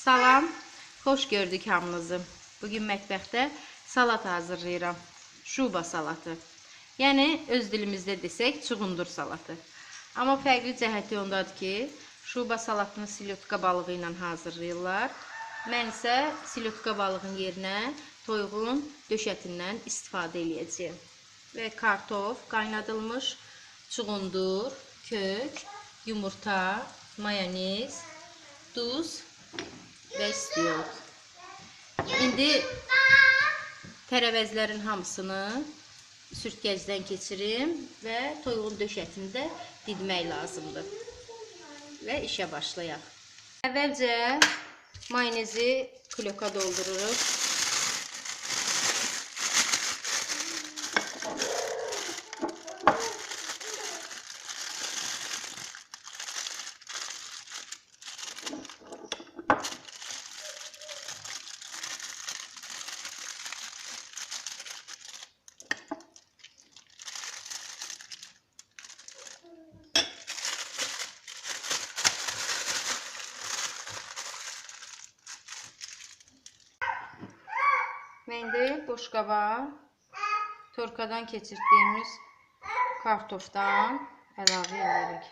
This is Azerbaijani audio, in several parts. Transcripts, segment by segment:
Salam, xoş gördük hamınızı. Bugün mətbəxdə salat hazırlayıram. Şuba salatı. Yəni öz dilimizdə desək çuğundur salatı. Amma fərqli cəhəti ondadır ki, şuba salatını silyotka balığı ilə hazırlayırlar. Mən isə silyotka balığın yerinə toyuğun döş ətindən istifadə eləyəcəyəm. Və kartof, qaynadılmış çuğundur, kök, yumurta, mayonez, duz və istiot. İndi tərəvəzlərin hamısını sürtkəcdən keçirim və toyuğun döş ətini də didmək lazımdır. Və işə başlayaq. Əvvəlcə mayonezi kloka doldururuq. Və indi boşqaba torkadan keçirdiyimiz kartofdan əlavə edirik.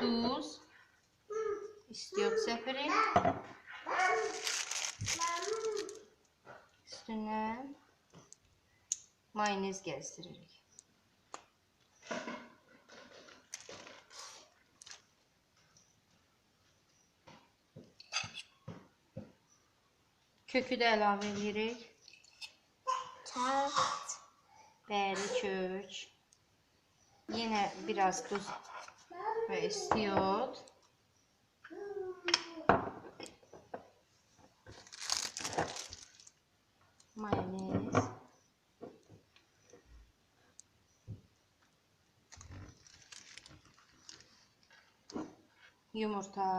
Duz, istiot səpirik. Üstünə mayonez gəzdiririk. Kökü də əlavə edirik. Bəli, kök. Yenə biraz duz və istiot. Mayonez. Yumurta.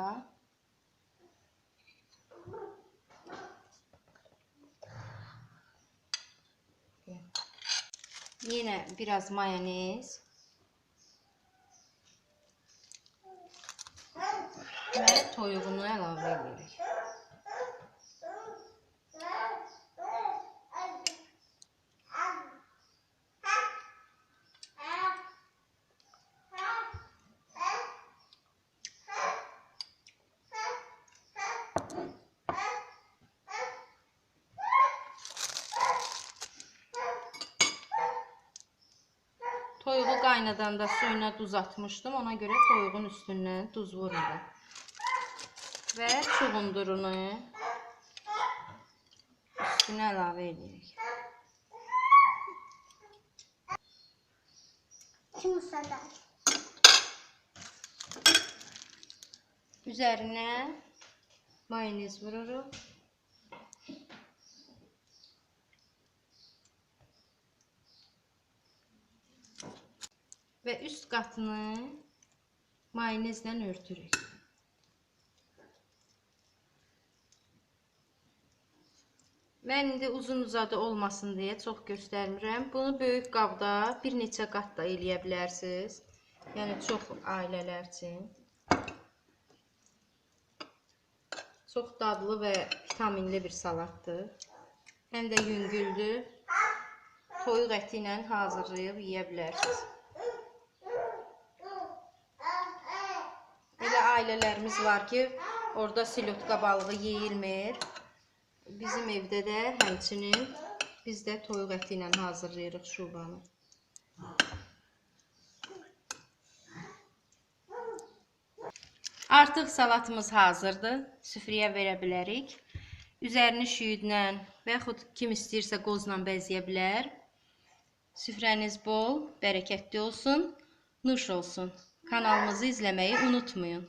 Yenə biraz mayonez və toyuğunu əlavə edirik. Toyuğu qaynadanda suyuna duz atmışdım. Ona görə toyuğun üstündən duz vururam. Və çuğundurunu üstünə əlavə edirik. Üzərinə mayonez vururuq. Və üst qatını mayonezlə örtürük. Mən indi uzun uzadı olmasın deyə çox göstərmirəm. Bunu böyük qabda bir neçə qat da eləyə bilərsiniz. Yəni çox ailələr üçün. Çox dadlı və vitaminli bir salatdır. Həm də yüngüldür. Toyuq əti ilə hazırlayıb yeyə bilərsiniz. Elə ailələrimiz var ki, orada silyotka balığı yeyilmir. Bizim evdə də həmçinin biz də toyuq əti ilə hazırlayırıq şubanı. Artıq salatımız hazırdır. Süfrəyə verə bilərik. Üzərini şüyüdlə və yaxud kim istəyirsə qozla bəzəyə bilər. Süfrəniz bol, bərəkətli olsun, nuş olsun. Kanalımızı izləməyi unutmayın.